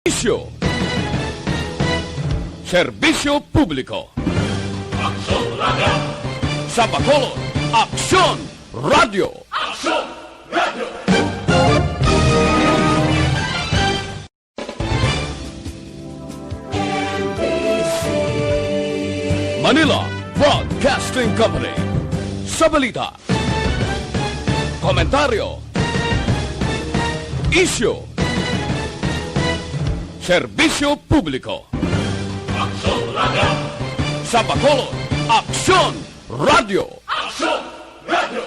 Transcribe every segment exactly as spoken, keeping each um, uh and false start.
Isyu. Serbisyo publiko. Aksyon Radio. Sa Bacolod, Aksyon Radio. Aksyon Radio. Manila Broadcasting Company. Sa balita, komentaryo, isyu, serbisyo publiko. Aksyon Radio. Sa Bacolod, Aksyon Radio. Aksyon Radio.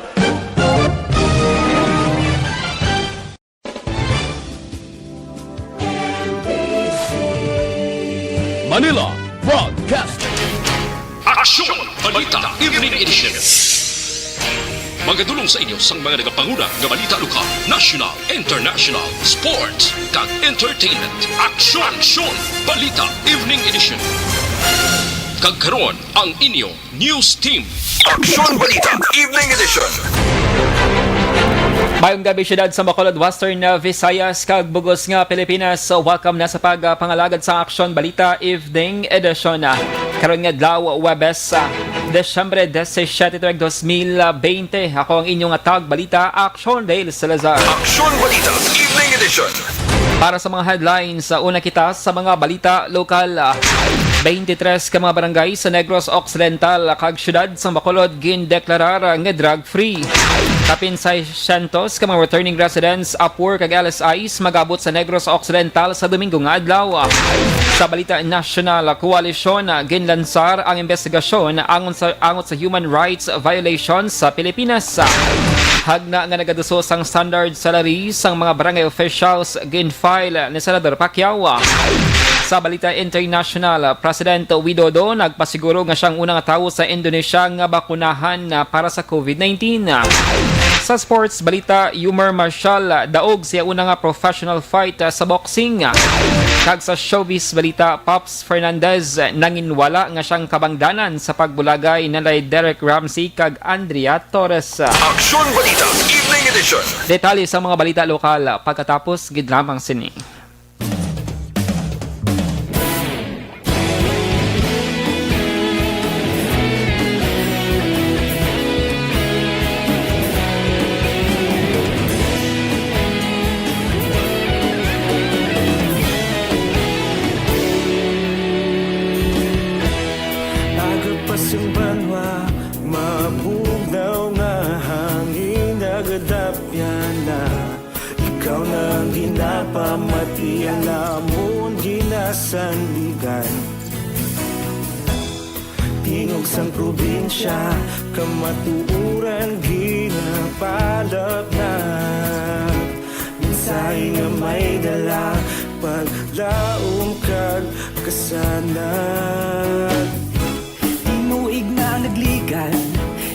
Manila Broadcasting. Aksyon Balita Evening Edition. Magadulong sa inyo sang mga nagapanguna nga balita lokal, national, international, sports, kag entertainment. Aksyon, Aksyon Balita Evening Edition. Kag karon, ang inyo News Team. Aksyon Balita Evening Edition. Mayong gabi, siyudad sa Bacolod, Western, uh, Visayas, kag bug-os nga Pilipinas. So, welcome na sa pagpangalagad sa Aksyon Balita Evening Edition. Uh, karon nga adlaw, Huwebes, uh, Desyembre disisiete, tuig dos mil bente. Ako ang inyong tagbalita, Aksyon Dale Salazar. Aksyon Balita Evening Edition. Para sa mga headlines, sa una kita sa mga balita lokal. Twenty-three ka mga barangay sa Negros Occidental kag siyudad sa Bacolod gindeklarar nga drug-free. Kapin seiscientos ka mga returning residents, APOR kag L S Is mag-abot sa Negros Occidental sa Domingo nga adlaw. Sa balita nasyonal, koalisyon, ginlansar ang investigasyon angon sa, angot sa human rights violations sa Pilipinas. Hagna nga nagaduso sang standard salary sang mga barangay officials, gin-file ni Senador Pacquiao. Sa balita international, President Widodo nagpasiguro nga siya ang una nga tawo sa Indonesia nga bakunahan para sa COVID nineteen. Sa sports balita, Yomar Marshall daog sa iya una nga professional fight sa boxing. Kag sa showbiz balita, Pops Fernandez nanginwala nga siyang kabangdanan sa pagbulagay nila Derek Ramsey kag Andrea Torres. Aksyon Balita Evening Edition. Detalye sa mga balita lokal pagkatapos gid lamang sini. Aga pa sing banwa, mabugnaw nga hangin, nagadapyan na. Ikaw na ang ginapamati, ang amon ginasandigan. Tingog sang probinsya, kamatuoran ginapalapnag. Mensahe nga may dala, paglaom kag kasanag. Tinuig na nagligan,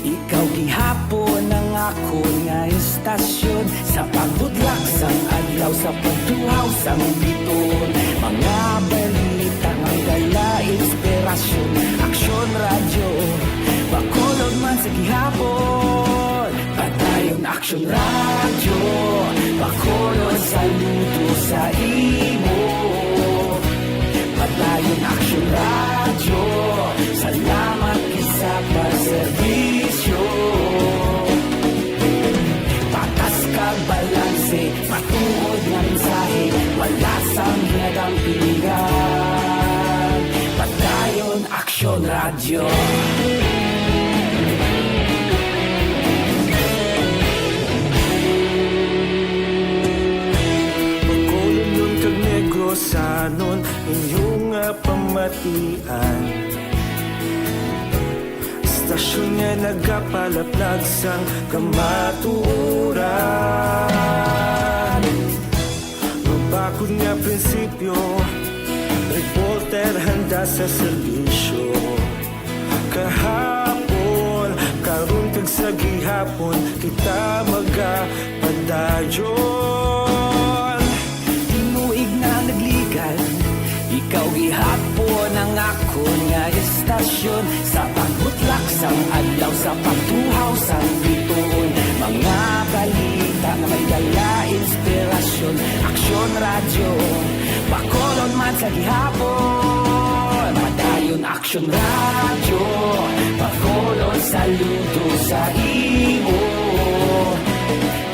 ikaw gihapon ang akon nga istasyon. Sa pagbutlak sang adlaw, sa pagtuhaw sang bituon, mga balita nga dala inspirasyon. Aksyon Radyo, Bacolod man sa gihapon. Padayon Aksyon Radyo, Bacolod, saludo sa imo. Padayon Aksyon Radyo, salamat gid sa pagserbisyo. Patas kag balanse, matuod nga mensahe, wala sang ginadampingan. Padayon Aksyon Radyo. Bacolodnon kag Negrosanon, inyo nga pamatian. Istasyon nga nagapalaplag sang kamatuoran. Mabakod nga prinsipyo, reporter handa sa serbisyo. Kahapon, karon kag sa gihapon, kita magapadayon. Tinuig na nagligan, ikaw gihapon ang akon nga istasyon. Sa pagbutlak sang adlaw, sa pagtuhaw sang bituon, mga balita Nga may dala inspirasyon, Aksyon Radyo, Bacolod man sa gihapon. Padayon Aksyon Radyo, Bacolod saludo sa imo.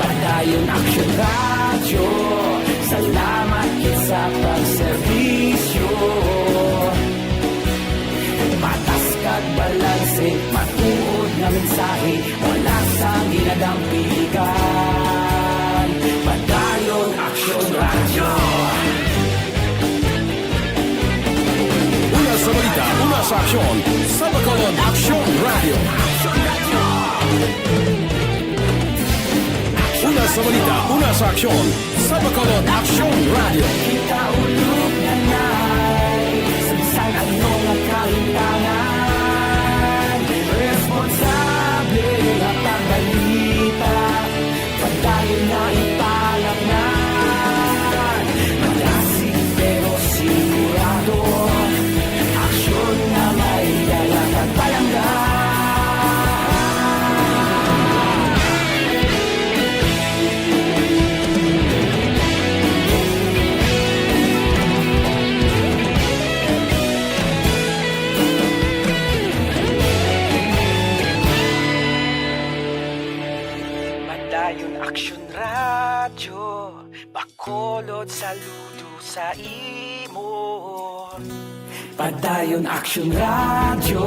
Padayon Aksyon Radyo, salamat gid sa pagserbisyo. Patas kag balanse, matuod nga mensahe, wala sang ginadampigan. Padayon Aksyon Radyo. Una sa balita, una sa aksyon, sa Bacolod Aksyon Radyo. Una sa balita, una sa aksyon, sa Bacolod Aksyon Radyo. Kita ulog nanay sa bisan ano nga kahintangan. Responsable nga pagbalita, padayon nga ipalapnan. Malasig pero sigurado, aksyon nga may dala kag palangga. Padayon Aksyon Radyo, Bacolod saludo sa imo. Padayon Aksyon Radyo,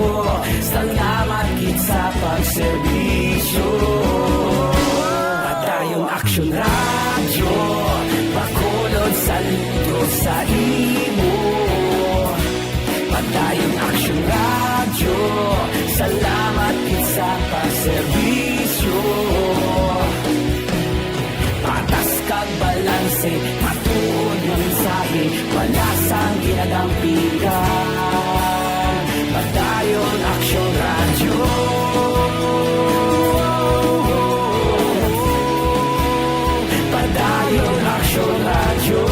salamat gid sa pagserbisyo. Padayon Aksyon Radyo, Bacolod saludo sa imo. Padayon Aksyon Radyo, salamat gid sa pagserbisyo. Patas kag balanse, matuod nga mensahe, wala sang ginadampigan. Padayon Aksyon Radyo. Padayon Aksyon Radyo.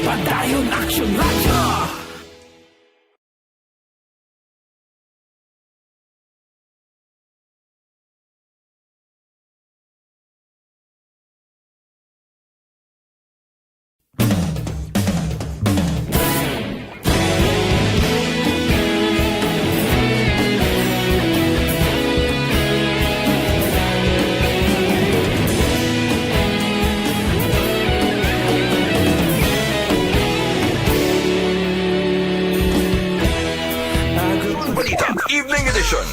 Padayon Aksyon Radyo. Bagong balita, Evening Edition.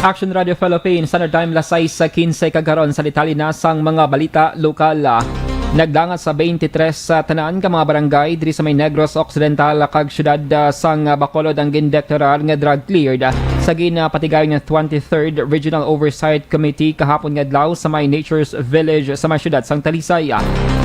Action Radio Philippines, Standard Time, las sais quince kag karon sa detalye na sang mga balita lokal. Nagdangat sa twenty-three sa tanan ka mga barangay diri sa may Negros Occidental kag siyudad, ah, sang Bacolod ang gindektarar nga drug cleared, ah, sa ginapatigayon nga twenty-third Regional Oversight Committee kahapon nga adlaw sa may Nature's Village sa may siyudad sang Talisay.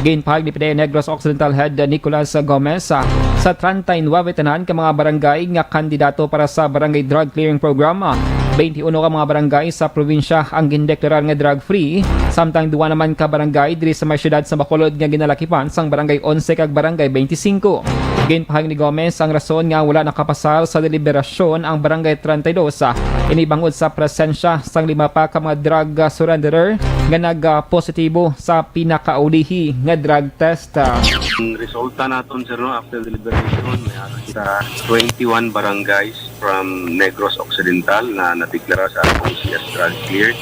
Ginpahayag ni P D A Negros Occidental Head Nicolas Gomez, ah, sa treinta y nueve tanan ka mga barangay nga kandidato para sa Barangay Drug Clearing Program, ah, twenty-uno ka mga barangay sa probinsya ang gindeklarar nga drug-free, samtang duwa naman ka barangay diri sa may siyudad sa Bacolod nga ginalakipan sang Barangay Onse kag Barangay Twenty-Cinco. Ginpahayag ni Gomez ang rason nga wala nakapasar sa deliberasyon ang Barangay Treinta y Dos, ah, ini bangod sa presensya sang lima pa ka mga drug, ah, surrenderer nga nag, ah, positibo sa pinakaulihi nga drug test. Ang resulta naton, sir, no, after deliberation, may ara kita twenty-one barangays from Negros Occidental na nadeklara sa atong C S drug cleared.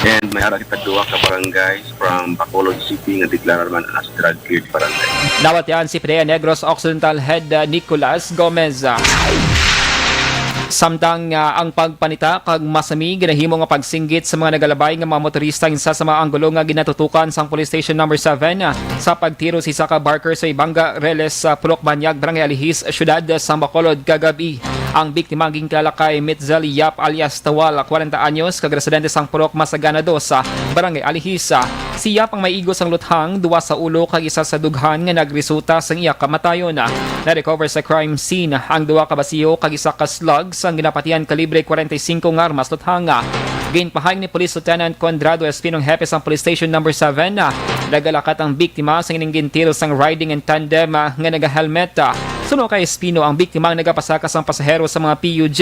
And may ara kita duha ka barangays from Bacolod City nga deklarar man as drug cleared barangay. Nabatian si P D A Negros Occidental Head, uh, Nicolas Gomez. Samtang, uh, ang pagpanita kag masami ginahimo nga pagsinggit sa mga nagalabay nga mga motorista, isa sa mga anggulo nga ginatutukan sang Police Station Number Seven, uh, sa pagtiro sa isa ka barker sa Ibanga Reles, uh, Pulok Banyag, Barangay Alihis, Siyudad sang Bacolod kagab-i. Ang biktima ang ginkilala kay Mitzel Yap alias Tawal, kwarenta anyos, kag residente sang Purok Masagana Dos, sa Barangay Alihis. Si Yap ang may igo sang luthang, duwa sa ulo kag isa sa dughan nga nagresulta sang iya kamatayon. Na-recover sa crime scene ang duwa ka basiyo kag isa ka slug sang ginapatihan kalibre kwarenta y singko nga armas luthang. Ginpahayag ni Police Lieutenant Conrado Espino, hepe sang Police Station Number Seven, nagalakat ang biktima sang ining gintiro sang riding in tandem nga naga-helmet. Suno kay Espino, ang biktima ang nagapasaka sang pasahero sa mga P U J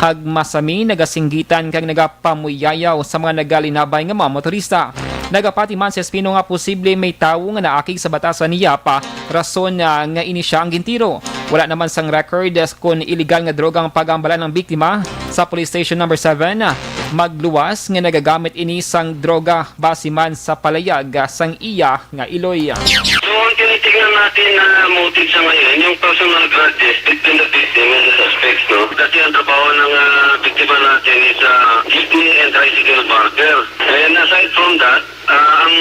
kag masami nagasinggitan kag nagapamuyayaw sa mga nagalinabay nga mga motorista. Nagapati man si Espino nga posible may tawo nga naakig sa batasan ni Yapa, rason, ah, nga ini sia ang gintiro. Wala naman sang record, ah, kon iligal nga droga ang pag-ambalan ng biktima. Sa Police Station Number Seven, ah, magluwas nga nagagamit ini sang droga base man sa palayag, ah, sang iya nga iloy. So, ang tinitingnan natin na motive sa ngayon, yung personal grudges between the victim and the suspects, no? Kasi ang trabaho ng, ah, biktima natin is, ah, kidney and tricycle barter. And aside from that, ah, ang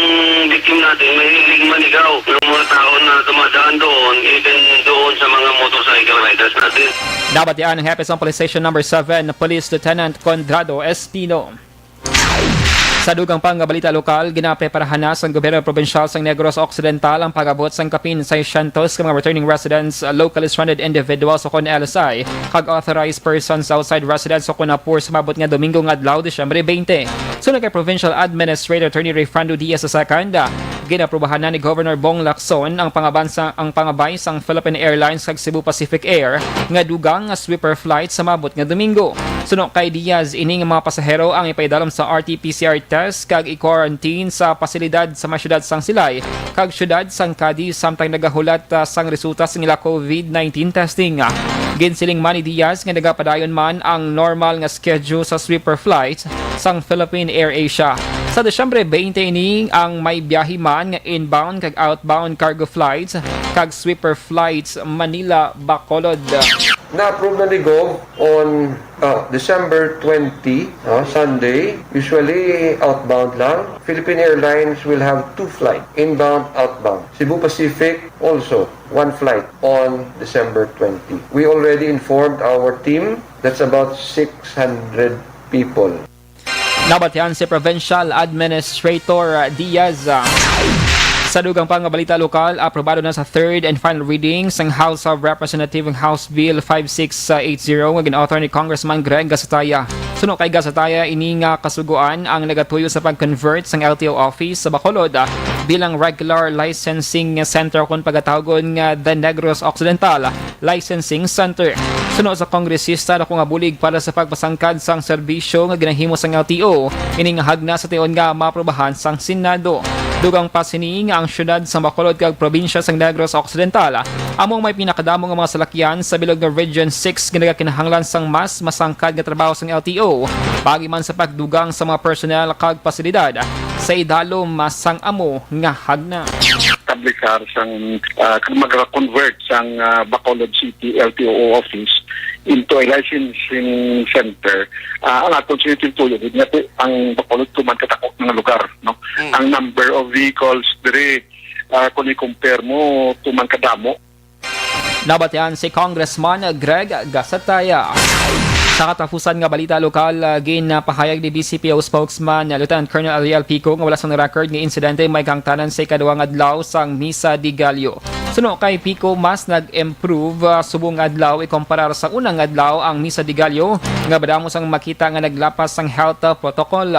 victim natin mahilig manigaw ng mga tao na dumadaan doon, even doon sa mga motorcycle riders natin. Nabatian ang Hepe sang Police Station Number Seven, Police Lieutenant Conrado Espino. Sa dugang pa nga balita lokal, ginapreparahan na sang gobyerno probinsyal sang Negros Occidental ang pag-abot sang kapin seiscientos ka mga returning residents, uh, locally stranded individuals o kon L S I, kag authorized persons outside residence o kon APOR sa maabot nga Domingo nga adlaw, Disyembre twenty. Suno kay Provincial Administrator Attorney Rayfrando Diaz the second, uh, ginaprubahan na ni Governor Bong Lacson ang pangabansa, ang pangabay sang Philippine Airlines kag Cebu Pacific Air nga dugang nga sweeper flight sa maabot nga Domingo. Suno kay Diaz, ini nga mga pasahero ang ipaidalom sa R T P C R test kag i-quarantine sa pasilidad sa mga syudad sang Silay kag syudad sang Cadiz samtang nagahulat, ah, sang resulta sang ila COVID nineteen testing. Ginsiling man ni Diaz nga nagapadayon man ang normal nga schedule sa sweeper flight sang Philippine Air Asia. Sa Disyembre twenty ini ang may biyahe man nga inbound kag outbound cargo flights kag sweeper flights Manila-Bacolod. Na-approve na ni Gov on, ah, December twenty, ah, Sunday. Usually, outbound lang. Philippine Airlines will have two flight, inbound, outbound. Cebu Pacific also, one flight on December twenty. We already informed our team. That's about six hundred people. Nabatian si Provincial Administrator Diaz. Sa dugang pa nga balita lokal, aprobado na sa third and final reading sang House of Representatives ang House Bill five six eight zero nga gin-author ni Congressman Greg Gasataya. Suno kay Gasataya, ini nga kasugoan ang nagatuyo sa pag-convert sang L T O office sa Bacolod, ah, bilang regular licensing center kon pagatawgon nga The Negros Occidental Licensing Center. Suno sa kongresista, dako nga bulig para sa pagpasangkad sang serbisyo nga ginahimo sang L T O, ini nga hagna sa tion nga maaprubahan sang Senado. Dugang pa sini nga ang siyudad sang Bacolod kag probinsya sang Negros Occidental amo ang may pinakadamo nga mga salakyan sa bilog nga Region six nga nagakinahanglan sang mas masangkad nga trabaho sang L T O, paagi man sa pagdugang sa mga personnel kag pasilidad sa idalom sang amo nga hagna. Establisar sang, ah, kag mag-convert sang, ah, Bacolod City L T O office into a licensing center. Ah, ang aton sinutuyo gid nga po ang Bacolod tuman kadako nga lugar, no? Mm. Ang number of vehicles diri, ah, kung i-compare mo, tuman kadamo. Nabatian si Congressman Greg Gasataya. Sa katapusan nga balita lokal, ah, ginapahayag ni V C P O spokesman, ah, Lieutenant Colonel Ariel Pico nga wala sang record nga insidente may kahangtanan sa ikaduha nga adlaw sang Misa de Gallo. Suno kay Pico, mas nag-improve, ah, subong nga adlaw ikumparar sa unang adlaw ang Misa de Gallo nga madamo sang makita nga naglapas sang health, ah, protocol.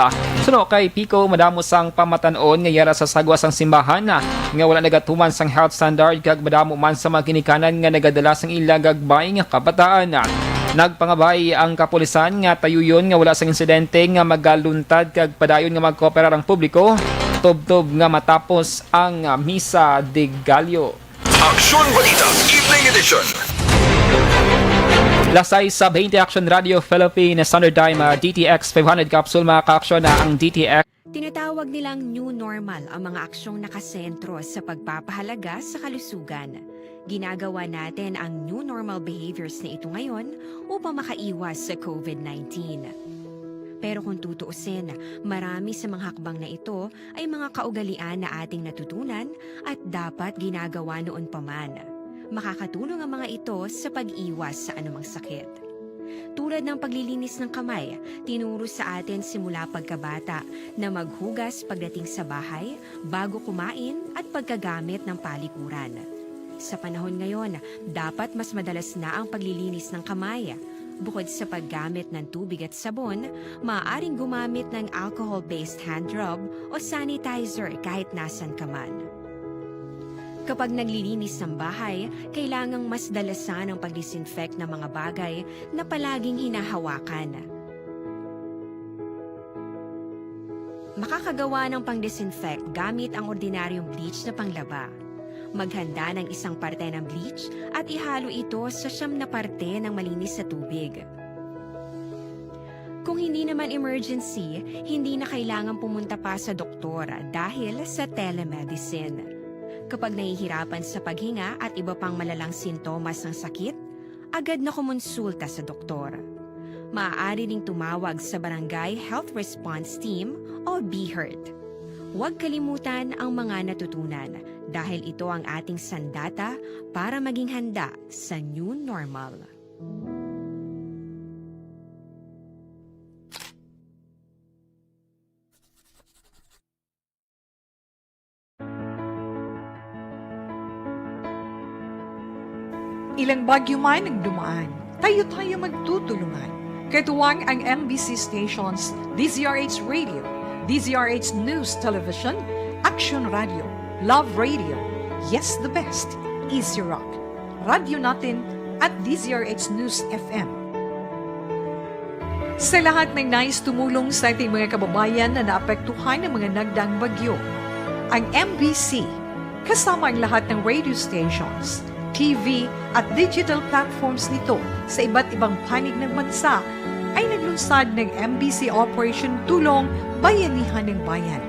Suno kay Pico, madamo sang pamatan-on nga yara sa sagwa sang simbahan, ah, nga wala nagatuman sang health standard kag madamo man sa mga ginikanan nga nagadala sang ila gagbay nga kabataan. Nagpangabay ang kapulisan nga tayuyon nga wala sang insidente nga magaluntad kag padayon nga magkooperar ang publiko tubtob nga matapos ang, ah, Misa de Gallo. Aksyon Balita, Evening Edition. Lasay sa twenty Aksyon Radio Philippines Standard Time, ah, D T X five hundred Capsule, mga ka-aksyon, na ang D T X. Tinatawag nilang new normal ang mga aksyong nakasentro sa pagpapahalaga sa kalusugan. Ginagawa natin ang new normal behaviors na ito ngayon upang makaiwas sa COVID nineteen. Pero kung tutuusin, marami sa mga hakbang na ito ay mga kaugalian na ating natutunan at dapat ginagawa noon pa man. Makakatulong ang mga ito sa pag-iwas sa anumang sakit. Tulad ng paglilinis ng kamay, tinuro sa atin simula pagkabata na maghugas pagdating sa bahay, bago kumain, at pagkagamit ng palikuran. Sa panahon ngayon, dapat mas madalas na ang paglilinis ng kamay. Bukod sa paggamit ng tubig at sabon, maaaring gumamit ng alcohol-based hand rub o sanitizer kahit nasan ka man. Kapag naglilinis ng bahay, kailangang mas dalasan ang pag-disinfect ng mga bagay na palaging hinahawakan. Makakagawa ng pang-disinfect gamit ang ordinaryong bleach na panglaba. Maghanda ng isang parte ng bleach at ihalo ito sa siyam na parte ng malinis na tubig. Kung hindi naman emergency, hindi na kailangan pumunta pa sa doktor dahil sa telemedicine. Kapag nahihirapan sa paghinga at iba pang malalang sintomas ng sakit, agad na kumonsulta sa doktor. Maaari ding tumawag sa Barangay Health Response Team o BHERT. Huwag kalimutan ang mga natutunan dahil ito ang ating sandata para maging handa sa new normal. Ilang bagyo man ang dumaan, tayo-tayo magtutulungan. Katuwang ang M B C stations, D Z R H Radio, D Z R H News Television, Action Radio, Love Radio, Yes the Best, Easy Rock, Radyo Natin, at D Z R H News F M. Sa lahat ng nais tumulong sa ating mga kababayan na naapektuhan ng mga nagdaang bagyo, ang M B C, kasama ang lahat ng radio stations, T V, at digital platforms nito sa iba't ibang panig ng bansa, ay naglunsad ng M B C Operation Tulong Bayanihan ng Bayan.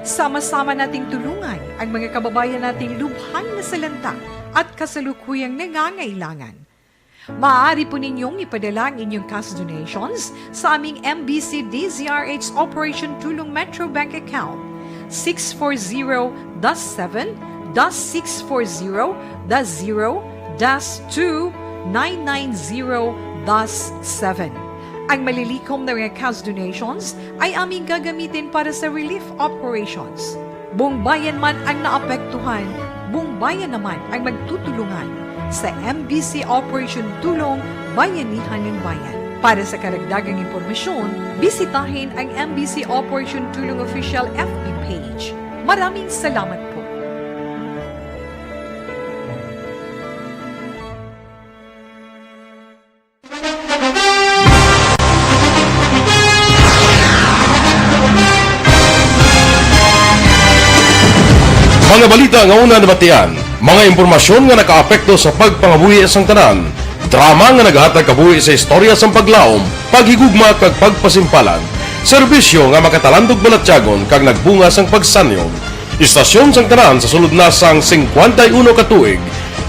Sama-sama nating tulungan ang mga kababayan nating lubhang nasalanta at kasalukuyang nangangailangan. Maaari po ninyong ipadala ang inyong cash donations sa aming M B C D Z R H Operation Tulong Metro Bank Account, six four zero dash seven dash six four zero dash zero dash two nine nine zero dash seven. Ang malilikom na mga cash donations ay aming gagamitin para sa relief operations. Buong bayan man ang naapektuhan, buong bayan naman ang magtutulungan sa M B C Operation Tulong Bayanihan ng Bayan. Para sa karagdagang impormasyon, bisitahin ang M B C Operation Tulong Official F B page. Maraming salamat po. Mga balita nga una nabatian, mga impormasyon nga nakaapekto sa pagpangabuhi sang tanan, drama nga naghatag kabuhi sa istorya sang paglaom, paghigugma kag pagpasimpalan, serbisyo nga makatalandog balatyagon kag nagbunga sang pagsanyon. Istasyon sang tanan sa sulod na sang singkwenta y uno ka tuig.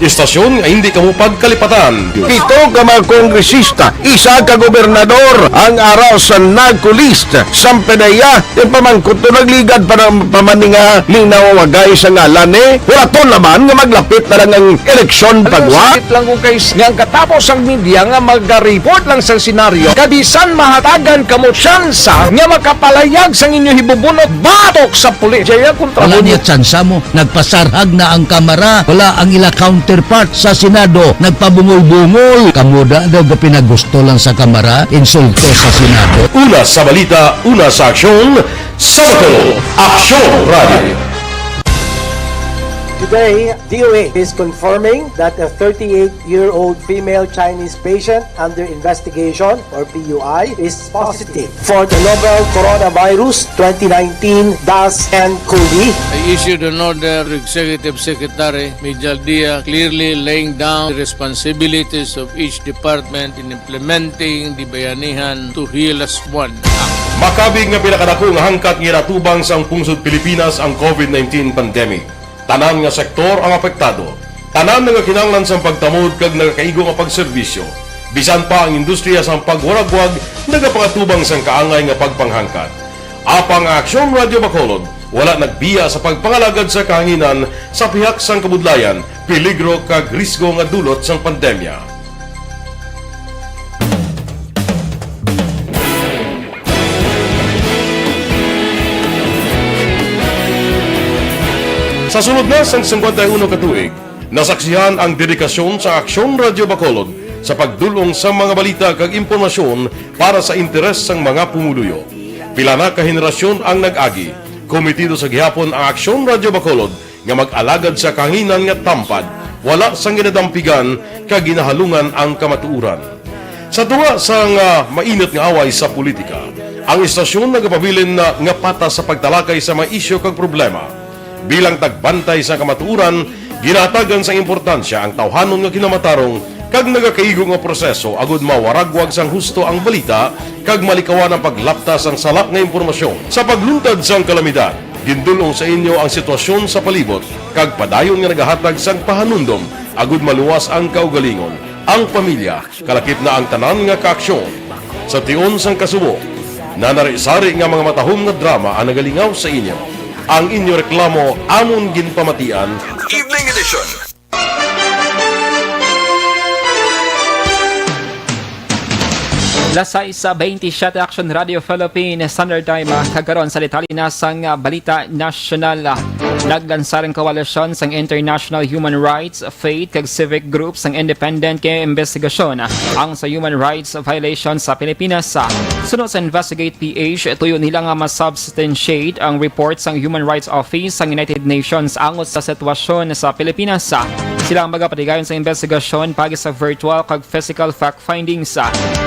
Istasyon nga hindi kamo pagkalipatan. Pito ka mga kongresista, isa ka gobernador ang ara sa NAGCO list sang PDEA. Yung pamangkot to nagligad pa ng pamaninga ning nawawagay sa ngalan ni Huraton naman nga maglapit na lang ang eleksyon. Alam mo, pagwa. Sakit lang kung kay s-, nga ang katapos ang media nga maga-report lang sa senaryo, kabisan mahatagan kamo tsansa nga makapalayag sang inyo hibubunot batok sa pulis. Jaya kontra. Wala mo niya tsansa mo. Nagpasarhag na ang Kamara. Wala ang ila counterpart sa Senado. Nagpabungol-bungol. Kamo da daw gapinagusto lang sa Kamara, insulto sa Senado. Una sa balita, una sa aksyon, sa Bacolod, Aksyon Radio. Today, D O A is confirming that a thirty-eight-year-old female Chinese patient under investigation, or P U I, is positive for the novel coronavirus twenty nineteen dash nCoV. I issued an order to Executive Secretary Mijal Dia, clearly laying down the responsibilities of each department in implementing the Bayanihan to Heal As One Act. Makabig nga pinakadako nga hangkat nga ginatubang sang pungsod Pilipinas ang COVID nineteen pandemic. Tanan nga sektor ang apektado. Tanan nga kinahanglan sang pagtamod kag nagakaigo nga pagserbisyo. Bisan pa ang industriya sang pagwaragwag nagapangatubang sang kaangay nga pagpanghangkat. Apang ang Aksyon Radio Bacolod wala nagbiya sa pagpangalagad sa kahanginan sa pihak sang kabudlayan, peligro kag risgo nga dulot sang pandemya. Sa sulod na sang singkwenta y uno ka tuig, nasaksihan ang dedikasyon sa Aksyon Radio Bacolod sa pagdul-ong sa mga balita kag impormasyon para sa interes sang mga pumuluyo. Pila na ka henerasyon ang nag-agi. Kometido sa gihapon ang Aksyon Radio Bacolod nga mag-alagad sa kahanginan nga tampad, wala sang ginadampigan kag ginahalungan ang kamatuoran. Sa tunga sang, ah, mainit nga away sa politika, ang istasyon nagapabilin na nga patas sa pagtalakay sa mga isyu kag problema. Bilang tagbantay sa kamatuoran, ginahatagan sang importansya ang tawhanon nga kinamatarong kag nagakaigo nga proseso agud mawaragwag sang husto ang balita kag malikawan ang paglapta sang sala nga impormasyon. Sa pagluntad sang kalamidad, gindul-ong sa inyo ang sitwasyon sa palibot kag padayon nga nagahatag sang pahanumdom agud maluwas ang kaugalingon, ang pamilya, kalakip na ang tanan nga kaaksyon. Sa tion sang kasubo, nanari-sari nga mga matahom nga drama ang nagalingaw sa inyo. Ang inyo reklamo amon ginpamatian. Evening Edition. Las sais bentisiete, Action Radio Philippines Standard Time, ah, kag karon sa detalye na sang, ah, balita nasyonal, ah. Naglansar ang koalisyon sang International Human Rights, Faith, kag Civic Groups sang independent nga investigasyon, ah, ang sa human rights violation sa Pilipinas, ah. Suno sa Investigate P H, tuyo nila nga masubstantiate ang report sang Human Rights Office sang United Nations angot sa sitwasyon sa Pilipinas. Sila ang magapatigayon sa investigasyon paagi sa virtual kag physical fact findings.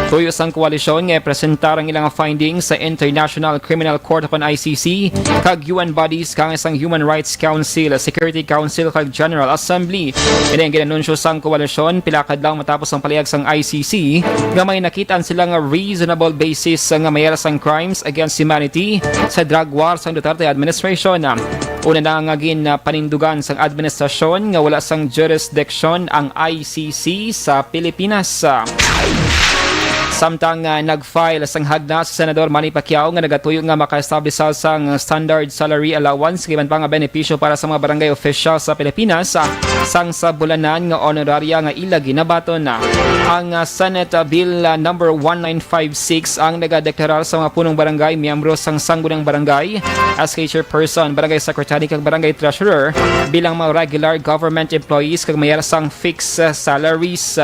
Tuyo sang koalisyon nga ipresentar ang ilang findings sa International Criminal Court, kon I C C, kag U N bodies kang sang Human Rights Council, Security Council, kag General Assembly. Ini ang ginanunsyo sang koalisyon pila ka adlaw matapos ang palihag sang I C C nga may nakit-an sila nga reasonable basis nga mayara sang crimes against humanity sa drug war sang Duterte administration. Una na nga ginpanindugan sang administrasyon nga wala sang jurisdiction ang I C C sa Pilipinas. Samtang, ah, nag-file sang hagna si Senador Manny Pacquiao nga nagatuyo nga maka-establish sang standard salary allowance kag iban pa nga benepisyo para sa mga barangay officials sa Pilipinas, ah, sang sa bulanan nga honoraria nga ila ginabaton. Ang, ah, Senate, ah, Bill, ah, number one nine five six ang nagadeklarar sa mga punong barangay, miyembro sang Sangguniang Barangay, S K chairperson, barangay secretary, kag barangay treasurer bilang mga regular government employees kag mayara sang fixed, ah, salaries.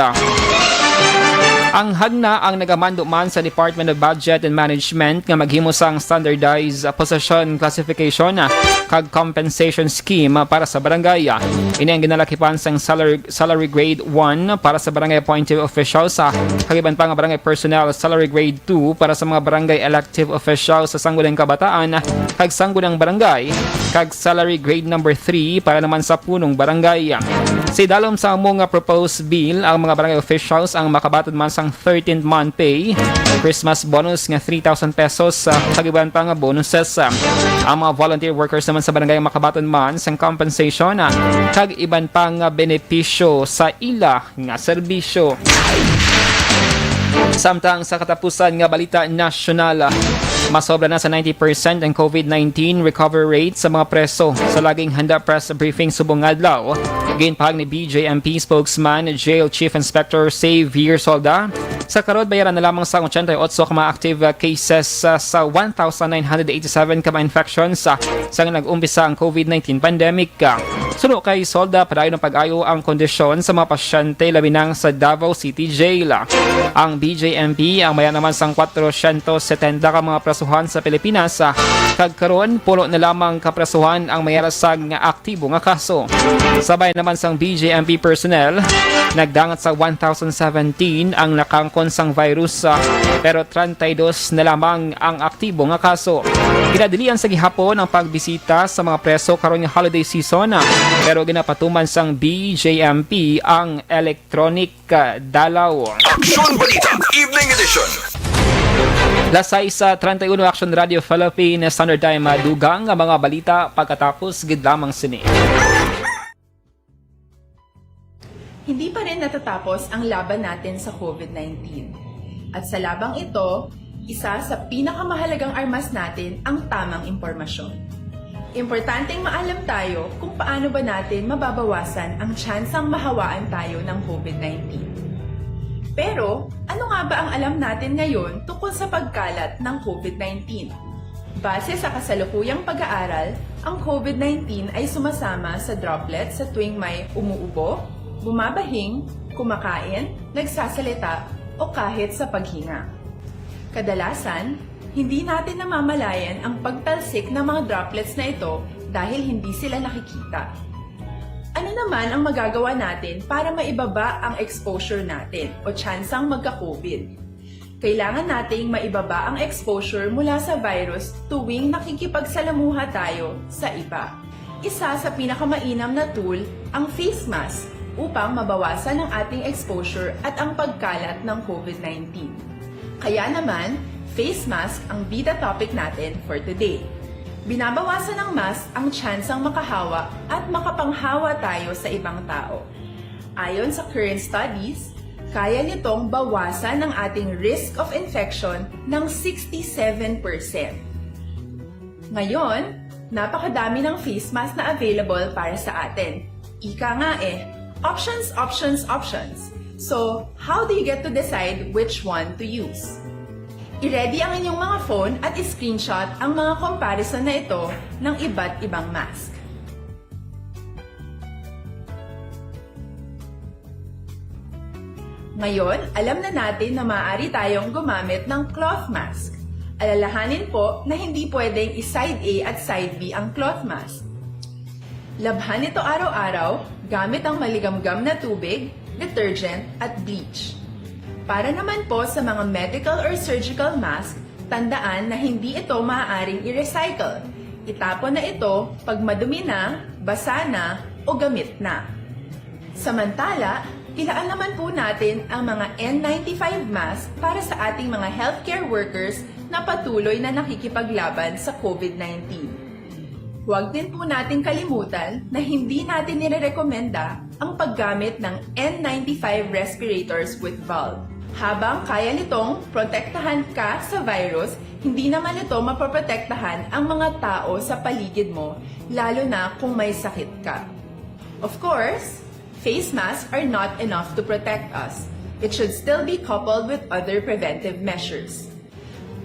Ang hagna ang nagamando man sa Department of Budget and Management nga maghimo sang standardized, ah, position classification, ah, kag compensation scheme, ah, para sa barangay. Ini ang ginalakipan sang salary, salary grade one para sa barangay appointee officials, ah, kag iban pa nga barangay personnel, salary grade two para sa mga barangay elective officials sa Sangguniang Kabataan kag Sangguniang Barangay, kag salary grade number three para naman sa punong barangay. Sa idalom sa amo nga proposed bill, ang mga barangay officials ang makabaton man sang thirteenth month pay, Christmas bonus nga three thousand pesos, ah, kag iban pa nga bonuses. Ang mga volunteer workers naman sa barangay ang makabaton man sang compensation, ah, kag iban pa nga benepisyo sa ila nga serbisyo. Samtang sa katapusan nga balita nasyonal, ah, masobra na sa ninety percent ang COVID nineteen recovery rate sa mga preso. Sa laging handa press briefing subong nga adlaw, ginpahayag ni B J M P spokesman Jail Chief Inspector Xavier Solda, sa karon, bayaran na lamang sang ochenta y ocho ka mga active, ah, cases, ah, sa one thousand nine hundred eighty-seven ka mga infections, ah, sa nag-umpisa ang COVID nineteen pandemic. Suno kay Solda, padayon ang pag-ayo ang kondisyon sa mga pasyente, labi na sa Davao City Jail. Ang B J M P ang may-ada naman sang kwatrocientos setenta ka mga presohan sa Pilipinas, kag karon pulo na lamang ka presohan ang may-ada sang aktibo nga kaso. Sa bahin naman sang B J M P personnel, nagdangat sa one thousand seventeen ang nakangkon sang virus, pero treinta y dos na lamang ang aktibo nga kaso. Ginadilian sa gihapon ang pagbisita sa mga preso karon nga holiday season, pero ginapatuman sang B J M P ang electronic, ah, dalaw. Aksyon Balita, Evening Edition. Las sais treinta y uno, Action Radio Philippines Standard Time, ah, dugang nga mga balita pagkatapos gid lamang sini. Hindi pa rin natatapos ang laban natin sa COVID nineteen. At sa labang ito, isa sa pinakamahalagang armas natin ang tamang impormasyon. Importanteng maalam tayo kung paano ba natin mababawasan ang tsansang mahawaan tayo ng COVID nineteen. Pero, ano nga ba ang alam natin ngayon tungkol sa pagkalat ng COVID nineteen? Base sa kasalukuyang pag-aaral, ang COVID nineteen ay sumasama sa droplets sa tuwing may umuubo, bumabahing, kumakain, nagsasalita, o kahit sa paghinga. Kadalasan, hindi natin namamalayan ang pagtalsik ng mga droplets na ito dahil hindi sila nakikita. Ano naman ang magagawa natin para maibaba ang exposure natin o tsansang magka-COVID? Kailangan nating maibaba ang exposure mula sa virus tuwing nakikipagsalamuha tayo sa iba. Isa sa pinakamainam na tool ang face mask upang mabawasan ang ating exposure at ang pagkalat ng COVID nineteen. Kaya naman, face mask ang bida topic natin for today. Binabawasan ng mask ang tsansang makahawa at makapanghawa tayo sa ibang tao. Ayon sa current studies, kaya nitong bawasan ang ating risk of infection ng sixty-seven percent. Ngayon, napakadami ng face mask na available para sa atin. Ika nga eh, options, options, options. So, how do you get to decide which one to use? I-ready ang inyong mga phone at i-screenshot ang mga comparison na ito ng iba't ibang mask. Ngayon, alam na natin na maaari tayong gumamit ng cloth mask. Alalahanin po na hindi pwedeng i-side A at side B ang cloth mask. Labhan ito araw-araw gamit ang maligamgam na tubig, detergent, at bleach. Para naman po sa mga medical or surgical mask, tandaan na hindi ito maaaring i-recycle. Itapon na ito pag madumi na, basa na, o gamit na. Samantala, ilaan naman po natin ang mga N ninety-five mask para sa ating mga healthcare workers na patuloy na nakikipaglaban sa COVID nineteen. Huwag din po nating kalimutan na hindi natin nirerekomenda ang paggamit ng N ninety-five respirators with valve. Habang kaya nitong protektahan ka sa virus, hindi naman nito mapoprotektahan ang mga tao sa paligid mo, lalo na kung may sakit ka. Of course, face masks are not enough to protect us. It should still be coupled with other preventive measures.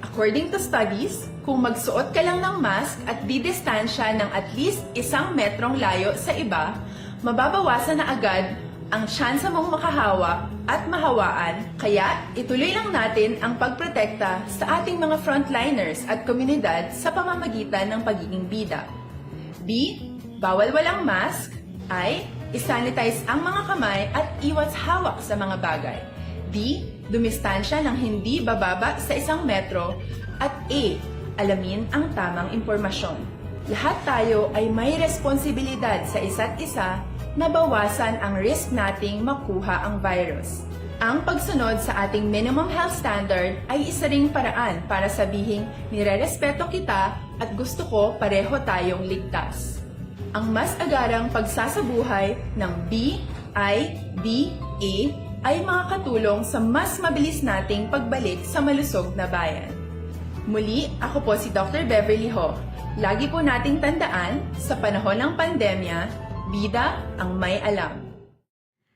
According to studies, kung magsuot ka lang ng mask at didistansya ng at least isang metrong layo sa iba, mababawasan na agad ang tsansa mong makahawa at mahawaan. Kaya, ituloy lang natin ang pagprotekta sa ating mga frontliners at komunidad sa pamamagitan ng pagiging bida. B, bawal walang mask. I, isanitize ang mga kamay at iwas hawak sa mga bagay. D, dumistansya ng hindi bababa sa isang metro. At A, alamin ang tamang impormasyon. Lahat tayo ay may responsibilidad sa isa't isa na bawasan ang risk nating makuha ang virus. Ang pagsunod sa ating minimum health standard ay isa ring paraan para sabihing nirerespeto kita at gusto ko pareho tayong ligtas. Ang mas agarang pagsasabuhay ng B I B A ay makakatulong sa mas mabilis nating pagbalik sa malusog na bayan. Muli, ako po si Doctor Beverly Ho. Lagi po nating tandaan, sa panahon ng pandemya, bida ang may alam.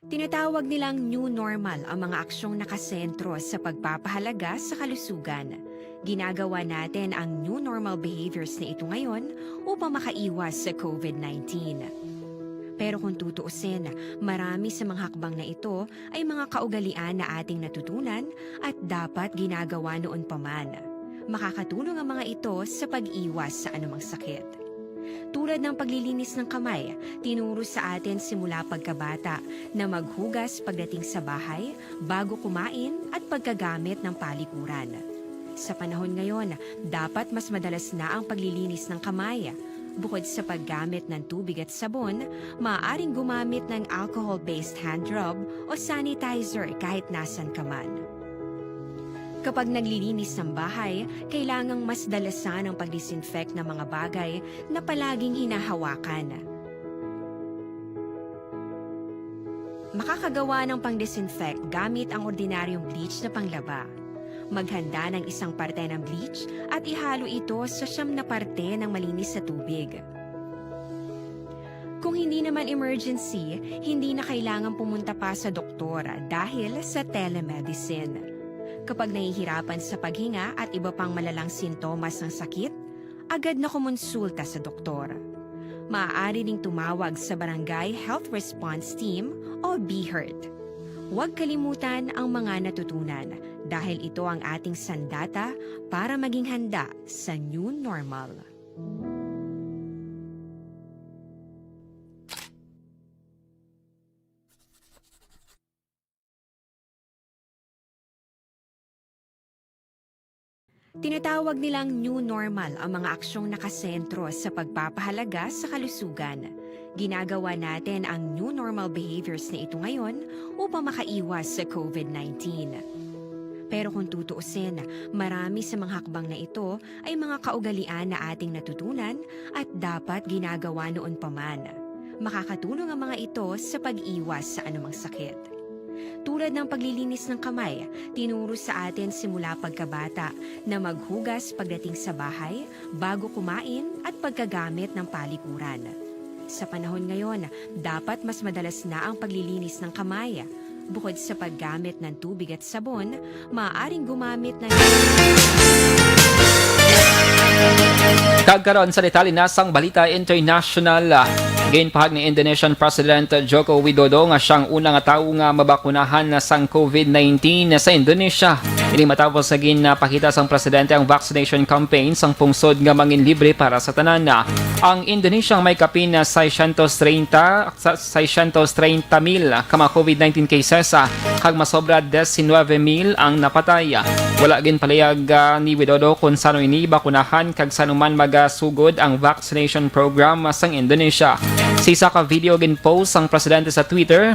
Tinatawag nilang new normal ang mga aksyong nakasentro sa pagpapahalaga sa kalusugan. Ginagawa natin ang new normal behaviors na ito ngayon upang makaiwas sa COVID nineteen. Pero kung tutuusin, marami sa mga hakbang na ito ay mga kaugalian na ating natutunan at dapat ginagawa noon pa man. Makakatulong ang mga ito sa pag-iwas sa anumang sakit. Tulad ng paglilinis ng kamay, tinuro sa atin simula pagkabata na maghugas pagdating sa bahay, bago kumain, at pagkagamit ng palikuran. Sa panahon ngayon, dapat mas madalas na ang paglilinis ng kamay. Bukod sa paggamit ng tubig at sabon, maaaring gumamit ng alcohol-based hand rub o sanitizer kahit nasan ka man. Kapag naglilinis ng bahay, kailangang mas dalasan ang pag-disinfect ng mga bagay na palaging hinahawakan. Makakagawa ng pang-disinfect gamit ang ordinaryong bleach na panglaba. Maghanda ng isang parte ng bleach at ihalo ito sa siyam na parte ng malinis na tubig. Kung hindi naman emergency, hindi na kailangan pumunta pa sa doktor dahil sa telemedicine. Kapag nahihirapan sa paghinga at iba pang malalang sintomas ng sakit, agad na kumonsulta sa doktor. Maaari ding tumawag sa Barangay Health Response Team o BHERT. Huwag kalimutan ang mga natutunan dahil ito ang ating sandata para maging handa sa new normal. Tinatawag nilang new normal ang mga aksyong nakasentro sa pagpapahalaga sa kalusugan. Ginagawa natin ang new normal behaviors na ito ngayon upang makaiwas sa COVID nineteen. Pero kung tutuusin, marami sa mga hakbang na ito ay mga kaugalian na ating natutunan at dapat ginagawa noon pa man. Makakatulong ang mga ito sa pag-iwas sa anumang sakit. Tulad ng paglilinis ng kamay, tinuro sa atin simula pagkabata na maghugas pagdating sa bahay, bago kumain at pagkagamit ng palikuran. Sa panahon ngayon, dapat mas madalas na ang paglilinis ng kamay. Bukod sa paggamit ng tubig at sabon, maaaring gumamit ng Kag karon sa detalye na sang balita international, ah, ginpahayag ni Indonesian President Joko Widodo nga siya ang una nga tawo nga mabakunahan na sang COVID nineteen sa Indonesia. Ini matapos nga ginpakita sang presidente ang vaccination campaign sang pungsod nga manginlibre para sa tanan. Ang Indonesia may kapin na seiscientos treinta sa seiscientos treinta mil ka mga COVID nineteen cases, ah, kag masobra diecinueve mil ang napatay. Wala ginpalihag, ah, ni Widodo kon sano ini bakunahan kag sano man magasugod ang vaccination program sang Indonesia. Sa isa ka video ginpost sang presidente sa Twitter,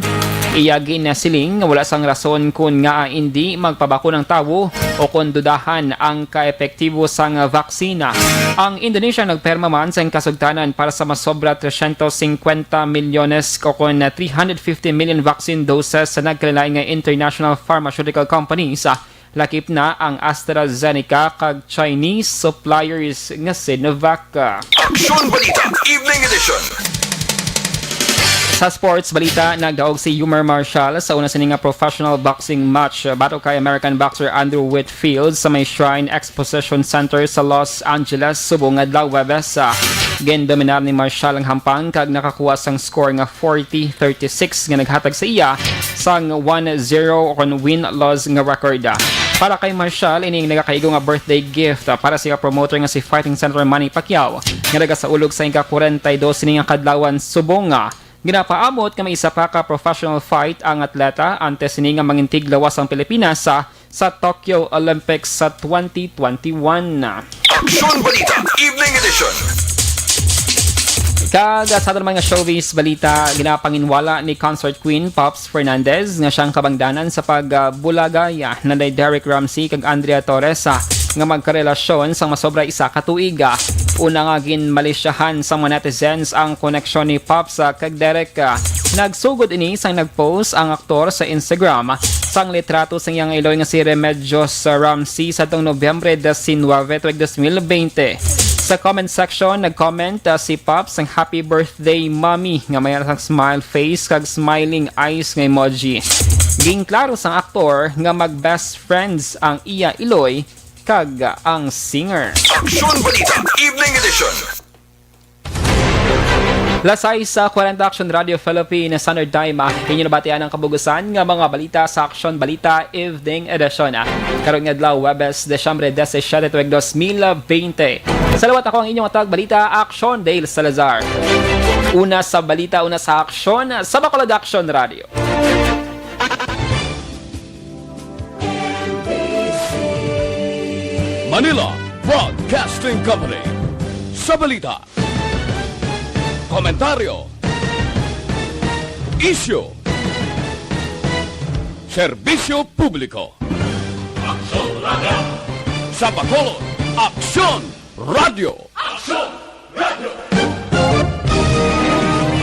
iya ginasiling nga wala sang rason kon ngaa indi magpabakuna ang tawo o kon dudahan ang kaepektibo sang vaksina. Ang Indonesia nagpirma man sang kasugtanan para sa masobra trescientos cincuenta milyones o kon three hundred fifty million vaccine doses sa nagkalain-lain nga international pharmaceutical companies, lakip na ang AstraZeneca kag Chinese suppliers nga Sinovac. Aksyon Balita, Evening Edition. Sa sports balita, nagdaog si Ymer Marshall sa una sini nga professional boxing match batok kay American boxer Andrew Whitfield sa may Shrine Exposition Center sa Los Angeles subong adlaw Huwebes. Gindominar ni Marshall ang hampang kag nakakuha sang score nga forty thirty-six nga naghatag sa iya sang one zero kon win-loss nga record. Para kay Marshall, ini ang nagakaigo nga birthday gift para sa iya promoter nga si Fighting Senator Manny Pacquiao, nga nagasaulog sa ika forty-dos sini nga kadlawan subong nga ginapaabot nga may isa pa ka professional fight ang atleta antes sini nga mangintig lawas ang Pilipinas sa, sa Tokyo Olympics sa twenty twenty-one. Aksyon Balita, Evening Edition. Kag sa aton naman nga showbiz balita, ginapanginwala ni Concert Queen Pops Fernandez nga siyang kabangdanan sa pagbulagay, ah, nanday Derek Ramsey kag Andrea Torres, ah, nga magkarelasyon sang masobra isa ka tuig, ah. Una nga ginmalisyahan sang mga netizens ang koneksyon ni Pops, ah, kag Derek, ah. Nagsugod ini sang nag-post ang aktor sa Instagram sang litrato sang iyang iloy nga si Remedios Ramsey sa tong Nobyembre diecinueve tuig dos mil veinte. Sa comment section, nag-comment, ah, si Pops sang "Happy birthday, Mommy," nga may sang smile face kag smiling eyes nga emoji. Ginklaro sang aktor nga mag-best friends ang iya iloy kag ang singer. Aksyon Balita, Evening Edition. Las sais kwarenta, Aksyon Radio Philippines Standard Time, ah. Inyo nabatian ang kabug-usan nga mga balita sa Aksyon Balita Evening Edition, ah. Karon nga adlaw, Huwebes, Disyembre disisiete tuig dos mil veinte. Sa liwat, ako ang inyong tagapagbalita, Aksyon Dale Salazar. Una sa balita, una sa aksyon, sa Bacolod Aksyon Radio. Manila Broadcasting Company. Sa balita, komentaryo, isyu, serbisyo publiko. Aksyon Radio. Sa Bacolod, Aksyon Radio. Aksyon